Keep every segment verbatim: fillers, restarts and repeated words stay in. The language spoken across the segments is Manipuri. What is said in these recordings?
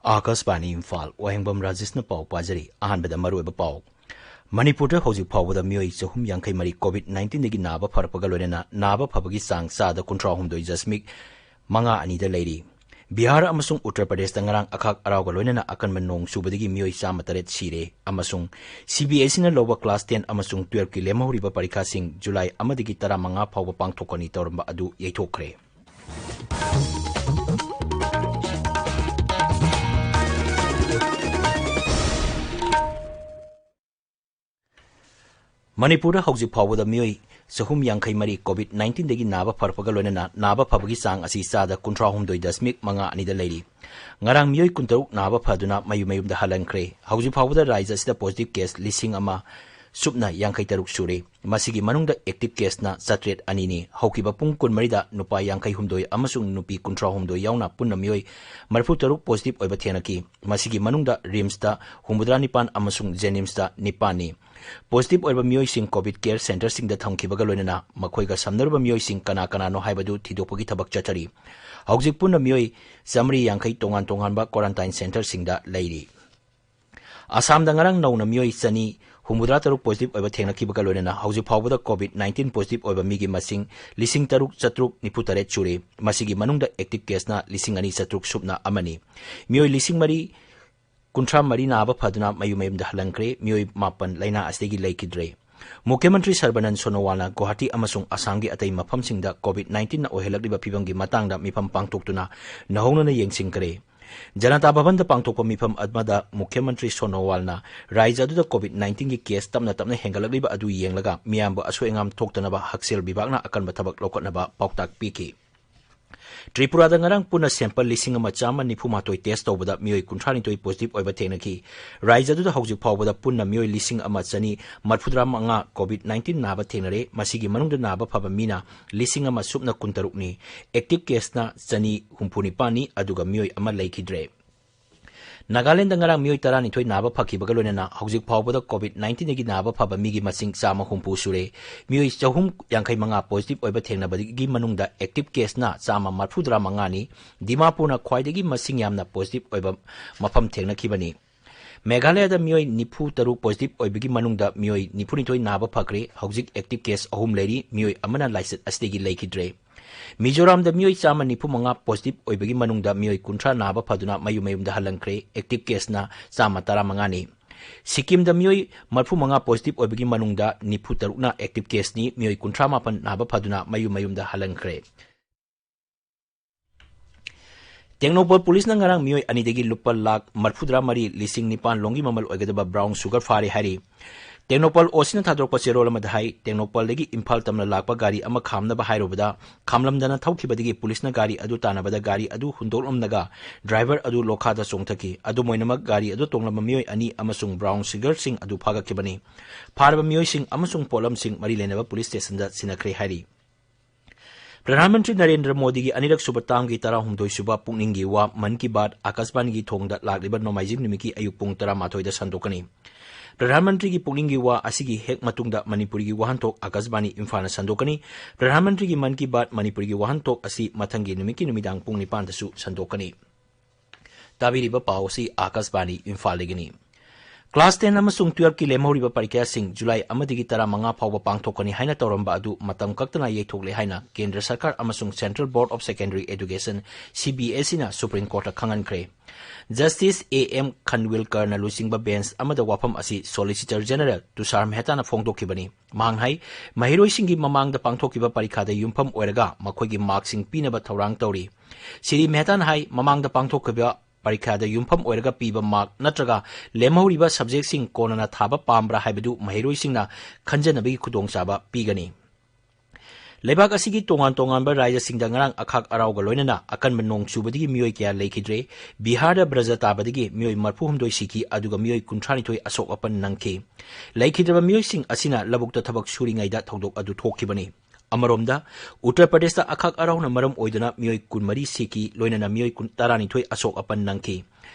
ꯑꯥꯀꯥꯁꯕꯥꯅꯤ ꯏꯝꯐꯥꯜ, ꯋꯥꯍꯦꯡꯕꯝ ꯔꯥꯖꯦꯁꯅ ꯄꯥꯎ ꯄꯥꯖꯔꯤ꯫ ꯑꯍꯥꯟꯕꯗ ꯃꯔꯨꯑꯣꯏꯕ ꯄꯥꯎ꯫ ꯃꯅꯤꯄꯨꯔꯗ ꯍꯧꯖꯤꯛ ꯐꯥꯎꯕꯗ ꯃꯤꯑꯣꯏ ꯆꯍꯨꯝ ꯌꯥꯡꯈꯩ ꯃꯔꯤ COVID nineteenꯗꯒꯤ ꯅꯥꯕ ꯐꯔꯛꯄꯒ ꯂꯣꯏꯅꯅ ꯅꯥꯕ ꯐꯕꯒꯤ ꯆꯥꯡ ꯆꯥꯗ ꯀꯨꯟꯊ꯭ꯔꯥ ꯍꯨꯝꯗꯣꯏ ꯗꯁꯃꯤꯛ ꯃꯉꯥ ꯑꯅꯤꯗ ꯂꯩꯔꯤ꯫ ꯕꯤꯍꯥꯔ ꯑꯃꯁꯨꯡ ꯎꯠꯇꯔ ꯄ꯭ꯔꯗꯦꯁꯇ ꯉꯔꯥꯡ ꯑꯈꯥꯛ ꯑꯔꯥꯎꯒ ꯂꯣꯏꯅꯅ ꯑꯀꯟꯕ ꯅꯣꯡ ꯆꯨꯕꯗꯒꯤ ꯃꯤꯑꯣꯏ ꯆꯥꯝꯃ ꯇꯔꯦꯠ ꯁꯤꯔꯦ ꯑꯃꯁꯨꯡ CBSEꯅ ꯂꯧꯕ class ten ꯑꯃꯁꯨꯡ twelveꯀꯤ ꯂꯦꯝꯍꯧꯔꯤꯕ ꯄꯔꯤꯈꯥꯁꯤꯡ ꯖꯨꯂꯥꯏ ꯑꯃꯗꯒꯤ ꯇꯔꯥꯃꯉꯥ ꯐꯥꯎꯕ ꯄꯥꯡꯊꯣꯛꯀꯅꯤ ꯇꯧꯔꯝꯕ ꯑꯗꯨ ꯌꯩꯊꯣꯛꯈ꯭ꯔꯦ꯫ ꯃꯅꯤꯄꯨꯔꯗ ꯍꯧꯖꯤꯛ ꯐꯥꯎꯕꯗ ꯃꯤꯑꯣꯏ ꯆꯍꯨꯝ ꯌꯥꯡꯈꯩ ꯃꯔꯤ COVID nineteenꯗꯒꯤ ꯅꯥꯕ ꯐꯔꯛꯄꯒ ꯂꯣꯏꯅꯅ ꯅꯥꯕ ꯐꯕꯒꯤ ꯆꯥꯡ ꯑꯁꯤ ꯆꯥꯗ ꯀꯨꯟꯊ꯭ꯔꯥ ꯍꯨꯝꯗꯣꯏ ꯗꯁꯃꯤꯛ ꯃꯉꯥ ꯑꯅꯤꯗ ꯂꯩꯔꯤ꯫ ꯉꯔꯥꯡ ꯃꯤꯑꯣꯏ ꯀꯨꯟꯇꯔꯨꯛ ꯅꯥꯕ ꯐꯗꯨꯅ ꯃꯌꯨꯝ ꯃꯌꯨꯝꯗ ꯍꯜꯍꯟꯈ꯭ꯔꯦ꯫ ꯍꯧꯖꯤꯛ ꯐꯥꯎꯕꯗ ꯔꯥꯖ꯭ꯌ ꯑꯁꯤꯗ positive case ꯂꯤꯁꯤꯡ ꯑꯃ ꯁꯨꯞꯅ ꯌꯥꯡꯈꯩ ꯇꯔꯨꯛ ꯁꯨꯔꯦ꯫ ꯃꯁꯤꯒꯤ ꯃꯅꯨꯡꯗ active caseꯅ ꯆꯥꯇ꯭ꯔꯦꯠ ꯑꯅꯤꯅꯤ꯫ ꯍꯧꯈꯤꯕ ꯄꯨꯡ ꯀꯨꯟꯃꯔꯤꯗ ꯅꯨꯄꯥ ꯌꯥꯡꯈꯩ ꯍꯨꯝꯗꯣꯏ ꯑꯃꯁꯨꯡ ꯅꯨꯄꯤ ꯀꯨꯟꯊ꯭ꯔꯥ ꯍꯨꯝꯗꯣꯏ ꯌꯥꯎꯅ ꯄꯨꯟꯅ ꯃꯤꯑꯣꯏ ꯃꯔꯤꯐꯨ ꯇꯔꯨꯛ positive ꯑꯣꯏꯕ ꯊꯦꯡꯅꯈꯤ꯫ ꯃꯁꯤꯒꯤ ꯃꯅꯨꯡꯗ RIMSꯇ ꯍꯨꯝꯐꯨꯇꯔꯥ ꯅꯤꯄꯥꯟ ꯑꯃꯁꯨꯡ JNIMSꯇ ꯅꯤꯄꯥꯟꯅꯤ꯫ Positive ꯑꯣꯏꯕ ꯃꯤꯑꯣꯏꯁꯤꯡ COVID care centreꯁꯤꯡꯗ ꯊꯝꯈꯤꯕꯒ ꯂꯣꯏꯅꯅ ꯃꯈꯣꯏꯒ ꯁꯝꯅꯔꯨꯕ ꯃꯤꯑꯣꯏꯁꯤꯡ ꯀꯅꯥ ꯀꯅꯥꯅꯣ ꯍꯥꯏꯕꯗꯨ ꯊꯤꯗꯣꯛꯄꯒꯤ ꯊꯕꯛ ꯆꯠꯊꯔꯤ꯫ ꯍꯧꯖꯤꯛ ꯄꯨꯟꯅ ꯃꯤꯑꯣꯏ ꯆꯥꯃꯔꯤ ꯌꯥꯡꯈꯩ ꯇꯣꯉꯥꯟ ꯇꯣꯉꯥꯟꯕ quarantine centreꯁꯤꯡꯗ ꯂꯩꯔꯤ꯫ ꯑꯁꯥꯝꯗ ꯉꯔꯥꯡ ꯅꯧꯅ ꯃꯤꯑꯣꯏ ꯆꯅꯤ ꯍꯨꯝꯐꯨꯇꯔꯥ ꯇꯔꯨꯛ positive ꯑꯣꯏꯕ ꯊꯦꯡꯅꯈꯤꯕꯒ ꯂꯣꯏꯅꯅ ꯍꯧꯖꯤꯛ ꯐꯥꯎꯕꯗ COVID nineteen positive ꯑꯣꯏꯕ ꯃꯤꯒꯤ ꯃꯁꯤꯡ ꯂꯤꯁꯤꯡ ꯇꯔꯨꯛ ꯆꯥꯇ꯭ꯔꯨꯛ ꯅꯤꯐꯨ ꯇꯔꯦꯠ ꯁꯨꯔꯦ꯫ ꯃꯁꯤꯒꯤ ꯃꯅꯨꯡꯗ active caseꯅ ꯂꯤꯁꯤꯡ ꯑꯅꯤ ꯆꯥꯇ꯭ꯔꯨꯛ ꯁꯨꯞꯅ ꯑꯃꯅꯤ꯫ ꯃꯤꯑꯣꯏ ꯂꯤꯁꯤꯡ ꯃꯔꯤ ꯀꯨꯟꯊ꯭ꯔꯥ ꯃꯔꯤ ꯅꯥꯕ ꯐꯗꯨꯅ ꯃꯌꯨꯝ ꯃꯌꯨꯝꯗ ꯍꯜꯍꯟꯈ꯭ꯔꯦ꯫ ꯃꯤꯑꯣꯏ ꯃꯥꯄꯟ ꯂꯥꯏꯅꯥ ꯑꯁꯤꯗꯒꯤ ꯂꯩꯈꯤꯗ꯭ꯔꯦ꯫ ꯃꯨꯈ꯭ꯌ ꯃꯟꯇ꯭ꯔꯤ ꯁꯔꯕꯥꯅꯟꯗ ꯁꯣꯅꯣꯋꯥꯜꯅ ꯒꯨꯋꯥꯍꯥꯇꯤ ꯑꯃꯁꯨꯡ ꯑꯁꯥꯝꯒꯤ ꯑꯇꯩ ꯃꯐꯝꯁꯤꯡꯗ COVID nineteenꯅ ꯑꯣꯏꯍꯜꯂꯛꯂꯤꯕ ꯐꯤꯕꯝꯒꯤ ꯃꯇꯥꯡꯗ ꯃꯤꯐꯝ ꯄꯥꯡꯊꯣꯛꯇꯨꯅ ꯅꯧꯍꯧꯅꯅ ꯌꯦꯡꯁꯤꯟꯈ꯭ꯔꯦ꯫ ꯖꯅꯇꯥ ꯚꯕꯟꯗ ꯄꯥꯡꯊꯣꯛꯄ ꯃꯤꯐꯝ ꯑꯃꯗ ꯃꯨꯈ꯭ꯌ ꯃꯟꯇ꯭ꯔꯤ ꯁꯣꯅꯣꯋꯥꯜꯅ ꯔꯥꯖ꯭ꯌ ꯑꯗꯨꯗ COVID nineteenꯒꯤ case ꯇꯞꯅ ꯇꯞꯅ ꯍꯦꯟꯒꯠꯂꯛꯂꯤꯕ ꯑꯗꯨ ꯌꯦꯡꯂꯒ ꯃꯤꯌꯥꯝꯕꯨ ꯑꯁꯣꯏ ꯑꯉꯥꯝ ꯊꯣꯛꯇꯅꯕ ꯍꯛꯁꯦꯜ ꯕꯤꯚꯥꯒꯅ ꯑꯀꯟꯕ ꯊꯕꯛ ꯂꯧꯈꯠꯅꯕ ꯄꯥꯎꯇꯥꯛ ꯄꯤꯈꯤ꯫ ꯇ꯭ꯔꯤꯄꯨꯔꯥꯗ ꯉꯔꯥꯡ ꯄꯨꯟꯅ sample ꯂꯤꯁꯤꯡ ꯑꯃ ꯆꯥꯝꯃ ꯅꯤꯐꯨ ꯃꯥꯊꯣꯏ test ꯇꯧꯕꯗ ꯃꯤꯑꯣꯏ ꯀꯨꯟꯊ꯭ꯔꯥ ꯅꯤꯊꯣꯏ positive ꯑꯣꯏꯕ ꯊꯦꯡꯅꯈꯤ꯫ ꯔꯥꯖ꯭ꯌ ꯑꯗꯨꯗ ꯍꯧꯖꯤꯛ ꯐꯥꯎꯕꯗ ꯄꯨꯟꯅ ꯃꯤꯑꯣꯏ ꯂꯤꯁꯤꯡ ꯑꯃ ꯆꯅꯤ ꯃꯔꯤꯐꯨꯇꯔꯥ ꯃꯉꯥ COVID nineteen ꯅꯥꯕ ꯊꯦꯡꯅꯔꯦ꯫ ꯃꯁꯤꯒꯤ ꯃꯅꯨꯡꯗ ꯅꯥꯕ ꯐꯕ ꯃꯤꯅ ꯂꯤꯁꯤꯡ ꯑꯃ ꯁꯨꯞꯅ ꯀꯨꯟꯇꯔꯨꯛꯅꯤ꯫ Active caseꯅ ꯆꯅꯤ ꯍꯨꯝꯐꯨ ꯅꯤꯄꯥꯟꯅꯤ, ꯑꯗꯨꯒ ꯃꯤꯑꯣꯏ ꯑꯃ ꯂꯩꯈꯤꯗ꯭ꯔꯦ꯫ ꯅꯥꯒꯥꯂꯦꯟꯗ ꯉꯔꯥꯡ ꯃꯤꯑꯣꯏ ꯇꯔꯥꯅꯤꯊꯣꯏ ꯅꯥꯕ ꯐꯈꯤꯕꯒ ꯂꯣꯏꯅꯅ ꯍꯧꯖꯤꯛ ꯐꯥꯎꯕꯗ COVID nineteenꯗꯒꯤ ꯅꯥꯕ ꯐꯕ ꯃꯤꯒꯤ ꯃꯁꯤꯡ ꯆꯥꯝꯃ ꯍꯨꯝꯐꯨ ꯁꯨꯔꯦ꯫ ꯃꯤꯑꯣꯏ ꯆꯍꯨꯝ ꯌꯥꯡꯈꯩ ꯃꯉꯥ positive ꯑꯣꯏꯕ ꯊꯦꯡꯅꯕꯗꯒꯤ ꯃꯅꯨꯡꯗ active caseꯅ ꯆꯥꯝꯃ ꯃꯔꯤꯐꯨꯇꯔꯥ ꯃꯉꯥꯅꯤ꯫ ꯗꯤꯃꯥꯄꯨꯔꯅ ꯈ꯭ꯋꯥꯏꯗꯒꯤ ꯃꯁꯤꯡ ꯌꯥꯝꯅ positive ꯑꯣꯏꯕ ꯃꯐꯝ ꯊꯦꯡꯅꯈꯤꯕꯅꯤ꯫ ꯃꯦꯘꯥꯂꯌꯥꯗ ꯃꯤꯑꯣꯏ ꯅꯤꯐꯨ ꯇꯔꯨꯛ positive ꯑꯣꯏꯕꯒꯤ ꯃꯅꯨꯡꯗ ꯃꯤꯑꯣꯏ ꯅꯤꯐꯨꯅꯤꯊꯣꯏ ꯅꯥꯕ ꯐꯈ꯭ꯔꯦ꯫ ꯍꯧꯖꯤꯛ active case ꯑꯍꯨꯝ ꯂꯩꯔꯤ꯫ ꯃꯤꯑꯣꯏ ꯑꯃꯅ ꯂꯥꯏꯆꯠ ꯑꯁꯤꯗꯒꯤ ꯂꯩꯈꯤꯗ꯭ꯔꯦ꯫ ꯃꯤꯖꯣꯔꯥꯝꯗ ꯃꯤꯑꯣꯏ ꯆꯥꯝꯃ ꯅꯤꯐꯨ ꯃꯉꯥ positive ꯑꯣꯏꯕꯒꯤ ꯃꯅꯨꯡꯗ ꯃꯤꯑꯣꯏ ꯀꯨꯟꯊ꯭ꯔꯥ ꯅꯥꯕ ꯐꯗꯨꯅ ꯃꯌꯨꯝ ꯃꯌꯨꯝꯗ ꯍꯜꯂꯟꯈ꯭ꯔꯦ꯫ Active caseꯅ ꯆꯥꯝꯃ ꯇꯔꯥꯃꯉꯥꯅꯤ꯫ ꯁꯤꯛꯀꯤꯝꯗ ꯃꯤꯑꯣꯏ ꯃꯔꯤꯐꯨ ꯃꯉꯥ positive ꯑꯣꯏꯕꯒꯤ ꯃꯅꯨꯡꯗ ꯅꯤꯐꯨ ꯇꯔꯨꯛꯅ active caseꯅꯤ꯫ ꯃꯤꯑꯣꯏ ꯀꯨꯟꯊ꯭ꯔꯥ ꯃꯥꯄꯟ ꯅꯥꯕ ꯐꯗꯨꯅ ꯃꯌꯨꯝ ꯃꯌꯨꯝꯗ ꯍꯜꯂꯟꯈ꯭ꯔꯦ꯫ ꯇꯦꯡꯅꯧꯄꯜ ꯄꯨꯂꯤꯁꯅ ꯉꯔꯥꯡ ꯃꯤꯑꯣꯏ ꯑꯅꯤꯗꯒꯤ ꯂꯨꯄꯥ ꯂꯥꯈ ꯃꯔꯤꯐꯨꯇꯔꯥ ꯃꯔꯤ ꯂꯤꯁꯤꯡ ꯅꯤꯄꯥꯟ ꯂꯣꯝꯒꯤ ꯃꯃꯜ ꯑꯣꯏꯒꯗꯕ brown sugar ꯐꯥꯔꯦ ꯍꯥꯏꯔꯤ꯫ ꯇꯦꯡꯅꯧꯄꯜ OCꯅ ꯊꯥꯗꯣꯔꯛꯄ ꯆꯦꯔꯣꯜ ꯑꯃꯗ ꯍꯥꯏ, ꯇꯦꯡꯅꯧꯄꯜꯗꯒꯤ ꯏꯝꯐꯥꯜ ꯇꯝꯅ ꯂꯥꯛꯄ ꯒꯥꯔꯤ ꯑꯃ ꯈꯥꯝꯅꯕ ꯍꯥꯏꯔꯨꯕꯗ, ꯈꯥꯝꯂꯝꯗꯅ ꯊꯧꯈꯤꯕꯗꯒꯤ ꯄꯨꯂꯤꯁꯅ ꯒꯥꯔꯤ ꯑꯗꯨ ꯇꯥꯟꯅꯕꯗ ꯒꯥꯔꯤ ꯑꯗꯨ ꯍꯨꯟꯗꯣꯛꯂꯝꯂꯒ driver ꯑꯗꯨ ꯂꯣꯈꯥꯗ ꯆꯣꯡꯊꯈꯤ꯫ ꯑꯗꯨꯝ ꯑꯣꯏꯅꯃꯛ, ꯒꯥꯔꯤ ꯑꯗꯨ ꯇꯣꯡꯂꯝꯕ ꯃꯤꯑꯣꯏ ꯑꯅꯤ ꯑꯃꯁꯨꯡ brown sugarꯁꯤꯡ ꯑꯗꯨ ꯐꯥꯒꯠꯈꯤꯕꯅꯤ꯫ ꯐꯥꯔꯕ ꯃꯤꯑꯣꯏꯁꯤꯡ ꯑꯃꯁꯨꯡ ꯄꯣꯠꯂꯝꯁꯤꯡ ꯃꯔꯤ ꯂꯩꯅꯕ ꯄꯨꯂꯤꯁ ꯁ꯭ꯇꯦꯁꯟꯗ ꯁꯤꯟꯅꯈ꯭ꯔꯦ ꯍꯥꯏꯔꯤ꯫ ꯄ꯭ꯔꯙꯥꯟ ꯃꯟꯇ꯭ꯔꯤ ꯅꯔꯦꯟꯗ꯭ꯔ ꯃꯣꯗꯤꯒꯤ ꯑꯅꯤꯔꯛ ꯁꯨꯕ ꯇꯥꯝꯒꯤ ꯇꯔꯥꯍꯨꯝꯗꯣꯏ ꯁꯨꯕ ꯄꯨꯛꯅꯤꯡꯒꯤ ꯋꯥ ꯃꯟ ꯀꯤ ꯕꯥꯠ ꯑꯥꯀꯥꯁꯕꯥꯅꯤꯒꯤ ꯊꯣꯡꯗ ꯂꯥꯛꯂꯤꯕ ꯅꯣꯡꯃꯥꯏꯖꯤꯡ ꯅꯨꯃꯤꯠꯀꯤ ꯑꯌꯨꯛ ꯄꯨꯡ ꯇꯔꯥꯃꯥꯊꯣꯏꯗ ꯁꯟꯗꯣꯛꯀꯅꯤ꯫ ꯄ꯭ꯔꯙꯥꯟ ꯃꯟꯇ꯭ꯔꯤꯒꯤ ꯄꯨꯛꯅꯤꯡꯒꯤ ꯋꯥ ꯑꯁꯤꯒꯤ ꯍꯦꯛ ꯃꯇꯨꯡꯗ ꯃꯅꯤꯄꯨꯔꯤꯒꯤ ꯋꯥꯍꯟꯊꯣꯛ ꯑꯥꯀꯥꯁꯕꯥꯅꯤ ꯏꯝꯐꯥꯜꯅ ꯁꯟꯗꯣꯛꯀꯅꯤ꯫ ꯄ꯭ꯔꯙꯥꯟ ꯃꯟꯇ꯭ꯔꯤꯒꯤ ꯃꯟ ꯀꯤ ꯕꯥꯠ ꯃꯅꯤꯄꯨꯔꯤꯒꯤ ꯋꯥꯍꯟꯊꯣꯛ ꯑꯁꯤ ꯃꯊꯪꯒꯤ ꯅꯨꯃꯤꯠꯀꯤ ꯅꯨꯃꯤꯗꯥꯡ ꯄꯨꯡ ꯅꯤꯄꯥꯟꯗꯁꯨ ꯁꯟꯗꯣꯛꯀꯅꯤ꯫ ꯇꯥꯕꯤꯔꯤꯕ ꯄꯥꯎ ꯑꯁꯤ ꯑꯥꯀꯥꯁꯕꯥꯅꯤ ꯏꯝꯐꯥꯜꯗꯒꯤꯅꯤ꯫ Class ten ꯑꯃꯁꯨꯡ twelveꯀꯤ ꯂꯦꯝꯍꯧꯔꯤꯕ ꯄꯔꯤꯈ꯭ꯌꯥꯁꯤꯡ ꯖꯨꯂꯥꯏ ꯑꯃꯗꯒꯤ ꯇꯔꯥꯃꯉꯥ ꯐꯥꯎꯕ ꯄꯥꯡꯊꯣꯛꯀꯅꯤ ꯍꯥꯏꯅ ꯇꯧꯔꯝꯕ ꯑꯗꯨ ꯃꯇꯝ ꯀꯛꯇꯅ ꯌꯩꯊꯣꯛꯂꯦ ꯍꯥꯏꯅ ꯀꯦꯟꯗ꯭ꯔ ꯁꯔꯀꯥꯔ ꯑꯃꯁꯨꯡ Central Board of Secondary Education, CBSEꯅ Supreme Courtꯇ ꯈꯪꯍꯟꯈ꯭ꯔꯦ꯫ Justice A M Khanwilkarꯅ ꯂꯨꯆꯤꯡꯕ bench ꯑꯃꯗ ꯋꯥꯐꯝ ꯑꯁꯤ Solicitor General ꯇꯨꯁꯥꯔ ꯃꯦꯍꯇꯥꯅ ꯐꯣꯡꯗꯣꯛꯈꯤꯕꯅꯤ꯫ ꯃꯍꯥꯛꯅ ꯍꯥꯏ, ꯃꯍꯩꯔꯣꯏꯁꯤꯡꯒꯤ ꯃꯃꯥꯡꯗ ꯄꯥꯡꯊꯣꯛꯈꯤꯕ ꯄꯔꯤꯈꯥꯗ ꯌꯨꯝꯐꯝ ꯑꯣꯏꯔꯒ ꯃꯈꯣꯏꯒꯤ markꯁꯤꯡ ꯄꯤꯅꯕ ꯊꯧꯔꯥꯡ ꯇꯧꯔꯤ꯫ ꯁ꯭ꯔꯤ ꯃꯦꯍꯇꯥꯅ ꯍꯥꯏ, ꯃꯃꯥꯡꯗ ꯄꯥꯡꯊꯣꯛꯈꯤꯕ ꯄꯔꯤꯈꯥꯗ ꯌꯨꯝꯐꯝ ꯑꯣꯏꯔꯒ ꯄꯤꯕ mark ꯅꯠꯇ꯭ꯔꯒ ꯂꯦꯝꯍꯧꯔꯤꯕ subjectꯁꯤꯡ ꯀꯣꯟꯅꯅ ꯊꯥꯕ ꯄꯥꯝꯕ꯭ꯔꯥ ꯍꯥꯏꯕꯗꯨ ꯃꯍꯩꯔꯣꯏꯁꯤꯡꯅ ꯈꯟꯖꯅꯕꯒꯤ ꯈꯨꯗꯣꯡꯆꯥꯕ ꯄꯤꯒꯅꯤ꯫ ꯂꯩꯕꯥꯛ ꯑꯁꯤꯒꯤ ꯇꯣꯉꯥꯟ ꯇꯣꯉꯥꯟꯕ ꯔꯥꯖ꯭ꯌꯁꯤꯡꯗ ꯉꯔꯥꯡ ꯑꯈꯥꯛ ꯑꯔꯥꯎꯒ ꯂꯣꯏꯅꯅ ꯑꯀꯟꯕ ꯅꯣꯡ ꯆꯨꯕꯗꯒꯤ ꯃꯤꯑꯣꯏ ꯀꯌꯥ ꯂꯩꯈꯤꯗ꯭ꯔꯦ꯫ ꯕꯤꯍꯥꯔꯗ ꯕ꯭ꯔꯖ ꯇꯥꯕꯗꯒꯤ ꯃꯤꯑꯣꯏ ꯃꯔꯤꯐꯨꯍꯨꯝꯗꯣꯏ ꯁꯤꯈꯤ, ꯑꯗꯨꯒ ꯃꯤꯑꯣꯏ ꯀꯨꯟꯊ꯭ꯔꯥꯅꯤꯊꯣꯏ ꯑꯁꯣꯛ ꯑꯄꯟ ꯅꯪꯈꯤ꯫ ꯂꯩꯈꯤꯗ꯭ꯔꯕ ꯃꯤꯑꯣꯏꯁꯤꯡ ꯑꯁꯤꯅ ꯂꯧꯕꯨꯛꯇ ꯊꯕꯛ ꯁꯨꯔꯤꯉꯩꯗ ꯊꯧꯗꯣꯛ ꯑꯗꯨ ꯊꯣꯛꯈꯤꯕꯅꯤ꯫ ꯑꯃꯔꯣꯝꯗ, ꯎꯠꯇꯔ ꯄ꯭ꯔꯗꯦꯁꯇ ꯑꯈꯥꯛ ꯑꯔꯥꯎꯅ ꯃꯔꯝ ꯑꯣꯏꯗꯨꯅ ꯃꯤꯑꯣꯏ ꯀꯨꯟꯃꯔꯤ ꯁꯤꯈꯤ, ꯂꯣꯏꯅꯅ ꯃꯤꯑꯣꯏ ꯀꯨꯟ, ꯇꯔꯥꯅꯤꯊꯣꯏ ꯑꯁꯣꯛ ꯑꯄꯟ ꯅꯪꯈꯤ꯫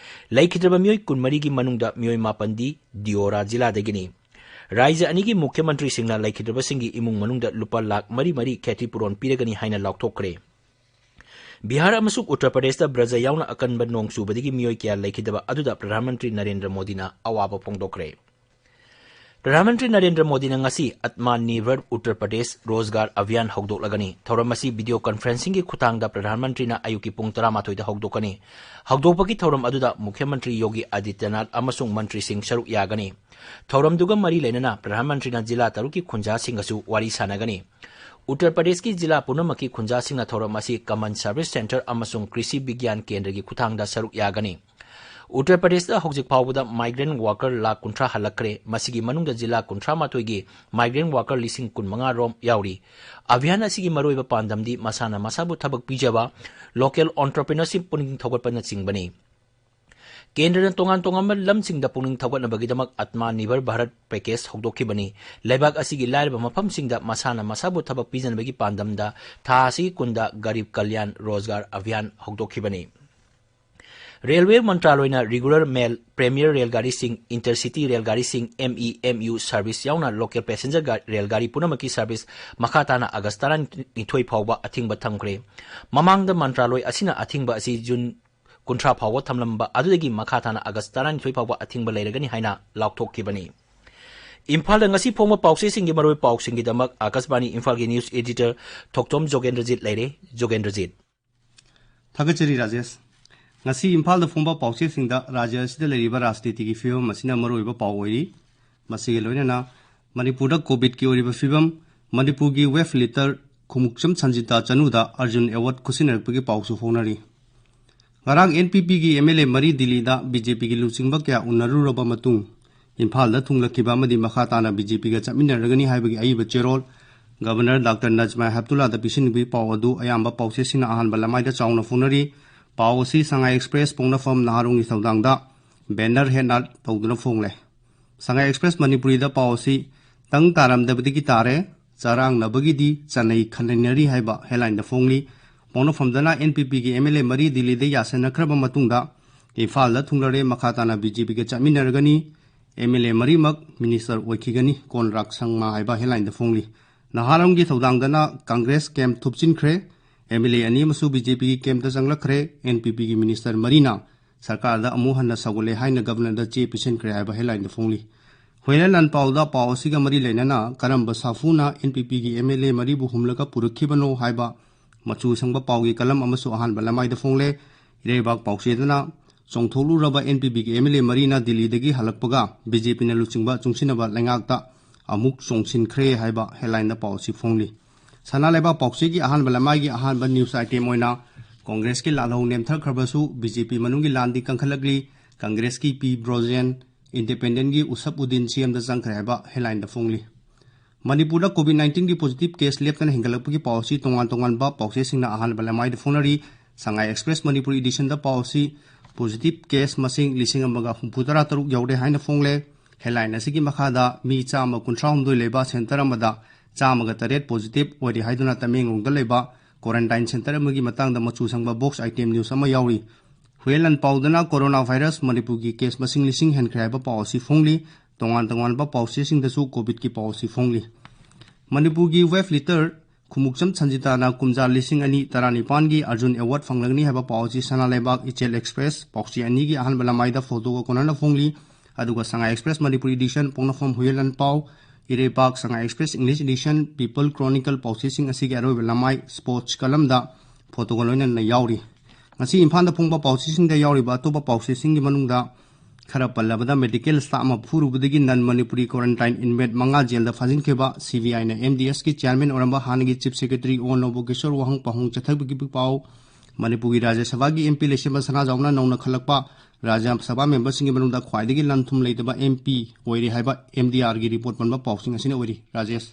ꯂꯩꯈꯤꯗ꯭ꯔꯕ ꯃꯤꯑꯣꯏ ꯀꯨꯟꯃꯔꯤꯒꯤ ꯃꯅꯨꯡꯗ ꯃꯤꯑꯣꯏ ꯃꯥꯄꯟꯗꯤ ꯗꯤꯑꯣꯔꯥ ꯖꯤꯂꯥꯗꯒꯤꯅꯤ꯫ ꯔꯥꯖ꯭ꯌ ꯑꯅꯤꯒꯤ ꯃꯨꯈ꯭ꯌ ꯃꯟꯇ꯭ꯔꯤꯁꯤꯡꯅ ꯂꯩꯈꯤꯗ꯭ꯔꯕꯁꯤꯡꯒꯤ ꯏꯃꯨꯡ ꯃꯅꯨꯡꯗ ꯂꯨꯄꯥ ꯂꯥꯈ ꯃꯔꯤ ꯃꯔꯤ ꯈꯦꯇꯤꯄꯨꯔꯣꯟ ꯄꯤꯔꯒꯅꯤ ꯍꯥꯏꯅ ꯂꯥꯎꯊꯣꯛꯈ꯭ꯔꯦ꯫ ꯕꯤꯍꯥꯔ ꯑꯃꯁꯨꯡ ꯎꯠꯇꯔ ꯄ꯭ꯔꯗꯦꯁꯇ ꯕ꯭ꯔꯖ ꯌꯥꯎꯅ ꯑꯀꯟꯕ ꯅꯣꯡ ꯆꯨꯕꯗꯒꯤ ꯃꯤꯑꯣꯏ ꯀꯌꯥ ꯂꯩꯈꯤꯗꯕ ꯑꯗꯨꯗ ꯄ꯭ꯔꯙꯥꯟ ꯃꯟꯇ꯭ꯔꯤ ꯅꯔꯦꯟꯗ꯭ꯔ ꯃꯣꯗꯤꯅ ꯑꯋꯥꯕ ꯐꯣꯡꯗꯣꯛꯈ꯭ꯔꯦ꯫ ꯄ꯭ꯔꯙꯥꯟ ꯃꯟꯇ꯭ꯔꯤ ꯅꯔꯦꯟꯗ꯭ꯔ ꯃꯣꯗꯤꯅ ꯉꯁꯤ ꯑꯠꯃꯥ ꯅꯤꯔꯚꯔ ꯎꯠꯇꯔ ꯄ꯭ꯔꯗꯦꯁ ꯔꯣꯖꯒꯥꯔ ꯑꯚꯤꯌꯥꯟ ꯍꯧꯗꯣꯛꯂꯒꯅꯤ꯫ ꯊꯧꯔꯝ ꯑꯁꯤ ꯚꯤꯗꯤꯑꯣ ꯀꯟꯐꯔꯦꯟꯁꯤꯡꯒꯤ ꯈꯨꯠꯊꯥꯡꯗ ꯄ꯭ꯔꯙꯥꯟ ꯃꯟꯇ꯭ꯔꯤꯅ ꯑꯌꯨꯛꯀꯤ ꯄꯨꯡ ꯇꯔꯥꯃꯥꯊꯣꯏꯗ ꯍꯧꯗꯣꯛꯀꯅꯤ꯫ ꯍꯧꯗꯣꯛꯄꯒꯤ ꯊꯧꯔꯝ ꯑꯗꯨꯗ ꯃꯨꯈ꯭ꯌ ꯃꯟꯇ꯭ꯔꯤ ꯌꯣꯒꯤ ꯑꯥꯗꯤꯇ꯭ꯌꯅꯥꯊ ꯑꯃꯁꯨꯡ ꯃꯟꯇ꯭ꯔꯤꯁꯤꯡ ꯁꯔꯨꯛ ꯌꯥꯒꯅꯤ꯫ ꯊꯧꯔꯝꯗꯨꯒ ꯃꯔꯤ ꯂꯩꯅꯅ ꯄ꯭ꯔꯙꯥꯟ ꯃꯟꯇ꯭ꯔꯤꯅ ꯖꯤꯂꯥ ꯇꯔꯨꯛꯀꯤ ꯈꯨꯟꯖꯥꯁꯤꯡꯒꯁꯨ ꯋꯥꯔꯤ ꯁꯥꯟꯅꯒꯅꯤ꯫ ꯎꯠꯇꯔ ꯄ꯭ꯔꯗꯦꯁꯀꯤ ꯖꯤꯂꯥ ꯄꯨꯝꯅꯃꯛꯀꯤ ꯈꯨꯟꯖꯥꯁꯤꯡꯅ ꯊꯧꯔꯝ ꯑꯁꯤ ꯀꯃꯟ ꯁꯔꯚꯤꯁ ꯁꯦꯟꯇꯔ ꯑꯃꯁꯨꯡ ꯀ꯭ꯔꯤꯁꯤ ꯕꯤꯒ꯭ꯌꯥꯟ ꯀꯦꯟꯗ꯭ꯔꯒꯤ ꯈꯨꯠꯊꯥꯡꯗ ꯁꯔꯨꯛ ꯌꯥꯒꯅꯤ꯫ ꯎꯠꯇꯔ ꯄ꯭ꯔꯗꯦꯁꯇ ꯍꯧꯖꯤꯛ ꯐꯥꯎꯕꯗ ꯃꯥꯏꯒ꯭ꯔꯦꯟ ꯋꯥꯔꯀꯔ ꯂꯥꯈ ꯀꯨꯟꯊ꯭ꯔꯥ ꯍꯜꯂꯛꯈ꯭ꯔꯦ꯫ ꯃꯁꯤꯒꯤ ꯃꯅꯨꯡꯗ ꯖꯤꯂꯥ ꯀꯨꯟꯊ꯭ꯔꯥ ꯃꯥꯊꯣꯏꯒꯤ ꯃꯥꯏꯒ꯭ꯔꯦꯟ ꯋꯥꯔꯀꯔ ꯂꯤꯁꯤꯡ ꯀꯨꯟꯃꯉꯥ ꯔꯣꯝ ꯌꯥꯎꯔꯤ꯫ ꯑꯚꯤꯌꯥꯟ ꯑꯁꯤꯒꯤ ꯃꯔꯨꯑꯣꯏꯕ ꯄꯥꯟꯗꯝꯗꯤ ꯃꯁꯥꯅ ꯃꯁꯥꯕꯨ ꯊꯕꯛ ꯄꯤꯖꯕ, ꯂꯣꯀꯦꯜ ꯑꯣꯟꯇꯔꯄ꯭ꯔꯤꯅꯔꯁꯤꯞ ꯄꯨꯛꯅꯤꯡ ꯊꯧꯒꯠꯄꯅꯆꯤꯡꯕꯅꯤ꯫ ꯀꯦꯟꯗ꯭ꯔꯅ ꯇꯣꯉꯥꯟ ꯇꯣꯉꯥꯟꯕ ꯂꯝꯁꯤꯡꯗ ꯄꯨꯛꯅꯤꯡ ꯊꯧꯒꯠꯅꯕꯒꯤꯗꯃꯛ ꯑꯠꯃꯥ ꯅꯤꯔꯚꯔ ꯚꯥꯔꯠ ꯄꯦꯀꯦꯖ ꯍꯧꯗꯣꯛꯈꯤꯕꯅꯤ꯫ ꯂꯩꯕꯥꯛ ꯑꯁꯤꯒꯤ ꯂꯥꯏꯔꯕ ꯃꯐꯝꯁꯤꯡꯗ ꯃꯁꯥꯅ ꯃꯁꯥꯕꯨ ꯊꯕꯛ ꯄꯤꯖꯅꯕꯒꯤ ꯄꯥꯟꯗꯝꯗ ꯊꯥ ꯑꯁꯤꯒꯤ ꯀꯨꯟꯗ ꯒꯔꯤꯕ ꯀꯜꯌꯥꯟ ꯔꯣꯖꯒꯥꯔ ꯑꯚꯤꯌꯥꯟ ꯍꯧꯗꯣꯛꯈꯤꯕꯅꯤ꯫ ꯔꯦꯜꯋꯦ ꯃꯟꯇ꯭ꯔꯥꯂꯣꯏꯅ ꯔꯤꯒꯨꯂꯔ ꯃꯦꯜ, ꯄ꯭ꯔꯦꯃꯤꯌꯔ ꯔꯦꯜꯒꯥꯔꯤꯁꯤꯡ, ꯏꯟꯇꯔꯁꯤꯇꯤ ꯔꯦꯜꯒꯥꯔꯤꯁꯤꯡ, M E M U service ꯌꯥꯎꯅ ꯂꯣꯀꯦꯜ ꯄꯦꯁꯦꯟꯖꯔ ꯒꯥ-, ꯔꯦꯜꯒꯥꯔꯤ ꯄꯨꯝꯅꯃꯛꯀꯤ ꯁꯔꯚꯤꯁ ꯃꯈꯥ ꯇꯥꯅ ꯑꯥꯒꯁ ꯇꯔꯥꯅꯤꯊꯣꯏ ꯐꯥꯎꯕ ꯑꯊꯤꯡꯕ ꯊꯝꯈ꯭ꯔꯦ꯫ ꯃꯃꯥꯡꯗ ꯃꯟꯇ꯭ꯔꯥꯂꯣꯏ ꯑꯁꯤꯅ ꯑꯊꯤꯡꯕ ꯑꯁꯤ ꯖꯨꯟ ꯀꯨꯟꯊ꯭ꯔꯥ ꯐꯥꯎꯕ ꯊꯝꯂꯝꯕ ꯑꯗꯨꯗꯒꯤ ꯃꯈꯥ ꯇꯥꯅ ꯑꯥꯒꯁ ꯇꯔꯥꯅꯤꯊꯣꯏ ꯐꯥꯎꯕ ꯑꯊꯤꯡꯕ ꯂꯩꯔꯒꯅꯤ ꯍꯥꯏꯅ ꯂꯥꯎꯊꯣꯛꯈꯤꯕꯅꯤ꯫ ꯏꯝꯐꯥꯜꯗ ꯉꯁꯤ ꯐꯣꯡꯕ ꯄꯥꯎꯆꯦꯁꯤꯡꯒꯤ ꯃꯔꯨꯑꯣꯏꯕ ꯄꯥꯎꯁꯤꯡꯒꯤꯗꯃꯛ ꯑꯥꯀꯥꯁꯕꯥꯅꯤ ꯏꯝꯐꯥꯜꯒꯤ ꯅ꯭ꯌꯨꯁ ꯑꯦꯗꯤꯇꯔ ꯊꯣꯛꯆꯣꯝ ꯖꯣꯒꯦꯟꯗ꯭ꯔꯖꯤꯠ ꯂꯩꯔꯦ꯫ ꯖꯣꯒꯦꯟꯗ꯭ꯔꯖꯤꯠ꯫ ꯊꯥꯒꯠꯆꯔꯤ ꯔꯥꯖꯦꯁ꯫ ꯉꯁꯤ ꯏꯝꯐꯥꯜꯗ ꯐꯣꯡꯕ ꯄꯥꯎꯆꯦꯁꯤꯡꯗ ꯔꯥꯖ꯭ꯌ ꯑꯁꯤꯗ ꯂꯩꯔꯤꯕ ꯔꯥꯖꯅꯤꯇꯤꯒꯤ ꯐꯤꯕꯝ ꯑꯁꯤꯅ ꯃꯔꯨꯑꯣꯏꯕ ꯄꯥꯎ ꯑꯣꯏꯔꯤ꯫ ꯃꯁꯤꯒ ꯂꯣꯏꯅꯅ ꯃꯅꯤꯄꯨꯔꯗ ꯀꯣꯚꯤꯗꯀꯤ ꯑꯣꯏꯔꯤꯕ ꯐꯤꯕꯝ, ꯃꯅꯤꯄꯨꯔꯒꯤ ꯋꯦꯕ ꯂꯤꯇꯔ ꯈꯣꯡꯎꯞꯆꯝ ꯁꯟꯖꯤꯇꯥ ꯆꯅꯨꯗ ꯑꯔꯖꯨꯟ ꯑꯦꯋꯥꯔꯗ ꯈꯨꯠꯁꯤꯟꯅꯔꯛꯄꯒꯤ ꯄꯥꯎꯁꯨ ꯐꯣꯡꯅꯔꯤ꯫ ꯉꯔꯥꯡ ꯑꯦꯟ ꯄꯤ ꯄꯤꯒꯤ ꯑꯦꯝ ꯑꯦꯜ ꯑꯦ ꯃꯔꯤ ꯗꯤꯜꯂꯤꯗ ꯕꯤ ꯖꯦ ꯄꯤꯒꯤ ꯂꯨꯆꯤꯡꯕ ꯀꯌꯥ ꯎꯅꯔꯨꯔꯕ ꯃꯇꯨꯡ ꯏꯝꯐꯥꯜꯗ ꯊꯨꯡꯂꯛꯈꯤꯕ ꯑꯃꯗꯤ ꯃꯈꯥ ꯇꯥꯅ ꯕꯤ ꯖꯦ ꯄꯤꯒ ꯆꯠꯃꯤꯟꯅꯔꯒꯅꯤ ꯍꯥꯏꯕꯒꯤ ꯑꯏꯕ ꯆꯦꯔꯣꯜ ꯒꯕꯔꯅꯔ ꯗꯥꯛꯇꯔ ꯅꯖꯃꯥ ꯍꯦꯞꯇꯨꯜꯂꯥꯗ ꯄꯤꯁꯤꯟꯕꯒꯤ ꯄꯥꯎ ꯑꯗꯨ ꯑꯌꯥꯝꯕ ꯄꯥꯎꯆꯦꯁꯤꯡꯅ ꯑꯍꯥꯟꯕ ꯂꯃꯥꯏꯗ ꯆꯥꯎꯅ ꯐꯣꯡꯅꯔꯤ꯫ ꯄꯥꯎ ꯑꯁꯤ ꯁꯉꯥꯏ ꯑꯦꯛꯁꯄ꯭ꯔꯦꯁ ꯄꯣꯛꯅꯐꯝ ꯅꯍꯥꯔꯣꯜꯒꯤ ꯊꯧꯗꯥꯡꯗ ꯕꯦꯅꯔ ꯍꯦꯗꯅꯥꯠ ꯇꯧꯗꯨꯅ ꯐꯣꯡꯂꯦ꯫ ꯁꯉꯥꯏ ꯑꯦꯛꯁꯄ꯭ꯔꯦꯁ ꯃꯅꯤꯄꯨꯔꯤꯗ ꯄꯥꯎ ꯑꯁꯤ ꯇꯪ ꯇꯥꯔꯝꯗꯕꯗꯒꯤ ꯇꯥꯔꯦ꯫ ꯆꯔꯥꯡꯅꯕꯒꯤꯗꯤ ꯆꯥꯅꯩ ꯈꯟꯅꯅꯔꯤ ꯍꯥꯏꯕ headlineꯗ ꯐꯣꯡꯂꯤ꯫ ꯄꯣꯛꯅꯐꯝꯗꯅ NPPꯒꯤ MLA ꯃꯔꯤ ꯗꯤꯜꯂꯤꯗ ꯌꯥꯁꯟꯅꯈ꯭ꯔꯕ ꯃꯇꯨꯡꯗ ꯏꯝꯐꯥꯜꯗ ꯊꯨꯡꯂꯔꯦ, ꯃꯈꯥ ꯇꯥꯅ BJPꯒ ꯆꯠꯃꯤꯟꯅꯔꯒꯅꯤ꯫ MLA ꯃꯔꯤꯃꯛ minister ꯑꯣꯏꯈꯤꯒꯅꯤ, ꯀꯣꯟꯔꯥꯛ ꯁꯪꯃꯥ ꯍꯥꯏꯕ headlineꯗ ꯐꯣꯡꯂꯤ꯫ ꯅꯍꯥꯔꯣꯜꯒꯤ ꯊꯧꯗꯥꯡꯗꯅ Congress camp ꯊꯨꯞꯆꯤꯟꯈ꯭ꯔꯦ꯫ MLA ꯑꯅꯤ ꯑꯃꯁꯨ BJPꯒꯤ campꯇ ꯆꯪꯂꯛꯈ꯭ꯔꯦ꯫ NPPꯒꯤ minister ꯃꯔꯤꯅ ꯁꯔꯀꯥꯔꯗ ꯑꯃꯨꯛ ꯍꯟꯅ ꯁꯧꯒꯠꯂꯦ ꯍꯥꯏꯅ governorꯗ ꯆꯦ ꯄꯤꯁꯤꯟꯈ꯭ꯔꯦ ꯍꯥꯏꯕ headlineꯗ ꯐꯣꯡꯂꯤ꯫ ꯍꯨꯌꯦꯟ ꯂꯥꯟꯄꯥꯎꯗ ꯄꯥꯎ ꯑꯁꯤꯒ ꯃꯔꯤ ꯂꯩꯅꯅ ꯀꯔꯝꯕ ꯁꯥꯐꯨꯅ NPPꯒꯤ MLA ꯃꯔꯤꯕꯨ ꯍꯨꯝꯂꯒ ꯄꯨꯔꯛꯈꯤꯕꯅꯣ ꯍꯥꯏꯕ ꯃꯆꯨ ꯁꯪꯕ ꯄꯥꯎꯒꯤ column ꯑꯃꯁꯨ ꯑꯍꯥꯟꯕ ꯂꯃꯥꯏꯗ ꯐꯣꯡꯂꯦ꯫ ꯏꯔꯩꯕꯥꯛ ꯄꯥꯎꯆꯦꯗꯅ ꯆꯣꯡꯊꯣꯛꯂꯨꯔꯕ NPPꯒꯤ MLA ꯃꯔꯤꯅ ꯗꯤꯜꯂꯤꯗꯒꯤ ꯍꯜꯂꯛꯄꯒ BJPꯅ ꯂꯨꯆꯤꯡꯕ ꯆꯨꯡꯁꯤꯟꯅꯕ ꯂꯩꯉꯥꯛꯇ ꯑꯃꯨꯛ ꯆꯣꯡꯁꯤꯟꯈ꯭ꯔꯦ ꯍꯥꯏꯕ headlineꯗ ꯄꯥꯎ ꯑꯁꯤ ꯐꯣꯡꯂꯤ꯫ ꯁꯅꯥ ꯂꯩꯕꯥꯛ ꯄꯥꯎꯆꯦꯒꯤ ꯑꯍꯥꯟꯕ ꯂꯃꯥꯏꯒꯤ ꯑꯍꯥꯟꯕ news item ꯑꯣꯏꯅ Congressꯀꯤ ꯂꯥꯜꯍꯧ ꯅꯦꯝꯊꯈ꯭ꯔꯕꯁꯨ BJP ꯃꯅꯨꯡꯒꯤ ꯂꯥꯟꯗꯤ ꯀꯟꯈꯠꯂꯛꯂꯤ, Congressꯀꯤ ꯄꯤ ꯕ꯭ꯔꯣꯖꯦꯟ Independentꯒꯤ ꯎꯁꯞ ꯎꯗꯤꯟ CMꯗ ꯆꯪꯈ꯭ꯔꯦ ꯍꯥꯏꯕ headlineꯗ ꯐꯣꯡꯂꯤ꯫ ꯃꯅꯤꯄꯨꯔꯗ COVID nineteenꯒꯤ positive case ꯂꯦꯞꯇꯅ ꯍꯦꯟꯒꯠꯂꯛꯄꯒꯤ ꯄꯥꯎ ꯑꯁꯤ ꯇꯣꯉꯥꯟ ꯇꯣꯉꯥꯟꯕ ꯄꯥꯎꯆꯦꯁꯤꯡꯅ ꯑꯍꯥꯟꯕ ꯂꯃꯥꯏꯗ ꯐꯣꯡꯅꯔꯤ꯫ ꯁꯉꯥꯏ Express ꯃꯅꯤꯄꯨꯔ editionꯗ ꯄꯥꯎ ꯑꯁꯤ positive case ꯃꯁꯤꯡ ꯂꯤꯁꯤꯡ ꯑꯃꯒ ꯍꯨꯝꯐꯨꯇꯔꯥ ꯇꯔꯨꯛ ꯌꯧꯔꯦ ꯍꯥꯏꯅ ꯐꯣꯡꯂꯦ꯫ Headline ꯑꯁꯤꯒꯤ ꯃꯈꯥꯗ ꯃꯤ ꯆꯥꯝꯃ ꯀꯨꯟꯊ꯭ꯔꯥ ꯍꯨꯝꯗꯣꯏ ꯂꯩꯕ center ꯑꯃꯗ ꯆꯥꯝꯃꯒ ꯇꯔꯦꯠ positive ꯑꯣꯏꯔꯤ ꯍꯥꯏꯗꯨꯅ ꯇꯃꯦꯡꯂꯣꯡꯗ ꯂꯩꯕ quarantine center ꯑꯃꯒꯤ ꯃꯇꯥꯡꯗ ꯃꯆꯨ ꯁꯪꯕ box item news ꯑꯃ ꯌꯥꯎꯔꯤ꯫ ꯍꯨꯌꯦꯟ ꯂꯥꯟꯄꯥꯎꯗꯅ corona virus ꯃꯅꯤꯄꯨꯔꯒꯤ case ꯃꯁꯤꯡ ꯂꯤꯁꯤꯡ ꯍꯦꯟꯈ꯭ꯔꯦ ꯍꯥꯏꯕ ꯄꯥꯎ ꯑꯁꯤ ꯐꯣꯡꯂꯤ꯫ ꯇꯣꯉꯥꯟ ꯇꯣꯉꯥꯟꯕ ꯄꯥꯎꯆꯦꯁꯤꯡꯗꯁꯨ COVIDꯀꯤ ꯄꯥꯎ ꯑꯁꯤ ꯐꯣꯡꯂꯤ꯫ ꯃꯅꯤꯄꯨꯔꯒꯤ weightlifter ꯈꯨꯃꯨꯛꯆꯝ ꯁꯟꯖꯤꯇꯥꯅ ꯀꯨꯝꯖꯥ ꯂꯤꯁꯤꯡ ꯑꯅꯤ ꯇꯔꯥꯅꯤꯄꯥꯟꯒꯤ Arjun Award ꯐꯪꯂꯒꯅꯤ ꯍꯥꯏꯕ ꯄꯥꯎ ꯑꯁꯤ ꯁꯅꯥ ꯂꯩꯕꯥꯛ, ꯏꯆꯦꯜ Express ꯄꯥꯎꯆꯦ ꯑꯅꯤꯒꯤ ꯑꯍꯥꯟꯕ ꯂꯃꯥꯏꯗ photoꯒ ꯀꯣꯟꯅꯅ ꯐꯣꯡꯂꯤ꯫ ꯑꯗꯨꯒ ꯁꯉꯥꯏ Express ꯃꯅꯤꯄꯨꯔ edition, ꯄꯣꯛꯅꯐꯝ ꯍꯨꯌꯦꯟ ꯂꯥꯟꯄꯥꯎ, ꯏꯔꯩꯕꯥꯛ, ꯁꯉꯥꯏ Express English edition, People Chronicle ꯄꯥꯎꯆꯦꯁꯤꯡ ꯑꯁꯤꯒꯤ ꯑꯔꯣꯏꯕ ꯂꯃꯥꯏ sports columnꯗ photoꯒ ꯂꯣꯏꯅꯅ ꯌꯥꯎꯔꯤ꯫ ꯉꯁꯤ ꯏꯝꯐꯥꯜꯗ ꯐꯣꯡꯕ ꯄꯥꯎꯆꯦꯁꯤꯡꯗ ꯌꯥꯎꯔꯤꯕ ꯑꯇꯣꯞꯄ ꯄꯥꯎꯆꯦꯁꯤꯡꯒꯤ ꯃꯅꯨꯡꯗ ꯈꯔ ꯄꯜꯂꯕꯗ medical staff ꯑꯃ ꯐꯨꯔꯨꯕꯗꯒꯤ non Manipuri quarantine inmate ꯃꯉꯥ ꯖꯦꯜꯗ ꯐꯥꯖꯤꯟꯈꯤꯕ, CBIꯅ MDSꯀꯤ chairman ꯑꯣꯏꯔꯝꯕ ꯍꯥꯟꯅꯒꯤ chief secretary ꯑꯣ ꯅꯣꯕꯣꯀꯤꯁꯣꯔ ꯋꯥꯍꯪ ꯄꯥꯎꯍꯪ ꯆꯠꯊꯕꯒꯤ ꯄꯥꯎ, ꯃꯅꯤꯄꯨꯔꯒꯤ ꯔꯥꯖ꯭ꯌ ꯁꯚꯥꯒꯤ MP ꯂꯩꯁꯦꯝꯕ ꯁꯅꯥꯖꯥꯎꯅ ꯅꯧꯅ ꯈꯜꯂꯛꯄ ꯔꯥꯖ꯭ꯌ ꯁꯚꯥ memberꯁꯤꯡꯒꯤ ꯃꯅꯨꯡꯗ ꯈ꯭ꯋꯥꯏꯗꯒꯤ ꯂꯟ ꯊꯨꯝ ꯂꯩꯇꯕ MP ꯑꯣꯏꯔꯦ ꯍꯥꯏꯕ MDRꯒꯤ report ꯄꯟꯕ ꯄꯥꯎꯁꯤꯡ ꯑꯁꯤꯅ ꯑꯣꯏꯔꯤ꯫ ꯔꯥꯖꯦꯁ꯫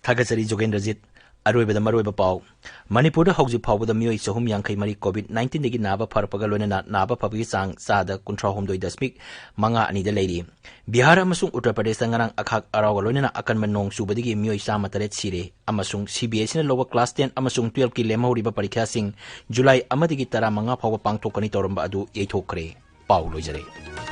ꯊꯥꯒꯠꯆꯔꯤ ꯖꯣꯒꯦꯟꯗ꯭ꯔꯖꯤꯠ꯫ ꯑꯔꯣꯏꯕꯗ ꯃꯔꯨꯑꯣꯏꯕ ꯄꯥꯎ꯫ ꯃꯅꯤꯄꯨꯔꯗ ꯍꯧꯖꯤꯛ ꯐꯥꯎꯕꯗ ꯃꯤꯑꯣꯏ ꯆꯍꯨꯝ ꯌꯥꯡꯈꯩ ꯃꯔꯤ COVID nineteenꯗꯒꯤ ꯅꯥꯕ ꯐꯔꯛꯄꯒ ꯂꯣꯏꯅꯅ ꯅꯥꯕ ꯐꯕꯒꯤ ꯆꯥꯡ ꯆꯥꯗ ꯀꯨꯟꯊ꯭ꯔꯥ ꯍꯨꯝꯗꯣꯏ ꯗꯁꯃꯤꯛ ꯃꯉꯥ ꯑꯅꯤꯗ ꯂꯩꯔꯤ꯫ ꯕꯤꯍꯥꯔ ꯑꯃꯁꯨꯡ ꯎꯠꯇꯔ ꯄ꯭ꯔꯗꯦꯁꯇ ꯉꯔꯥꯡ ꯑꯈꯥꯛ ꯑꯔꯥꯎꯒ ꯂꯣꯏꯅꯅ ꯑꯀꯟꯕ ꯅꯣꯡ ꯆꯨꯕꯗꯒꯤ ꯃꯤꯑꯣꯏ ꯆꯥꯝꯃ ꯇꯔꯦꯠ ꯁꯤꯔꯦ ꯑꯃꯁꯨꯡ CBSEꯅ ꯂꯧꯕ class ten ꯑꯃꯁꯨꯡ twelveꯀꯤ ꯂꯦꯝꯍꯧꯔꯤꯕ ꯄꯔꯤꯈ꯭ꯌꯥꯁꯤꯡ ꯖꯨꯂꯥꯏ ꯑꯃꯗꯒꯤ ꯇꯔꯥꯃꯉꯥ ꯐꯥꯎꯕ ꯄꯥꯡꯊꯣꯛꯀꯅꯤ ꯇꯧꯔꯝꯕ ꯑꯗꯨ ꯌꯩꯊꯣꯛꯈ꯭ꯔꯦ꯫ ꯄꯥꯎ ꯂꯣꯏꯖꯔꯦ꯫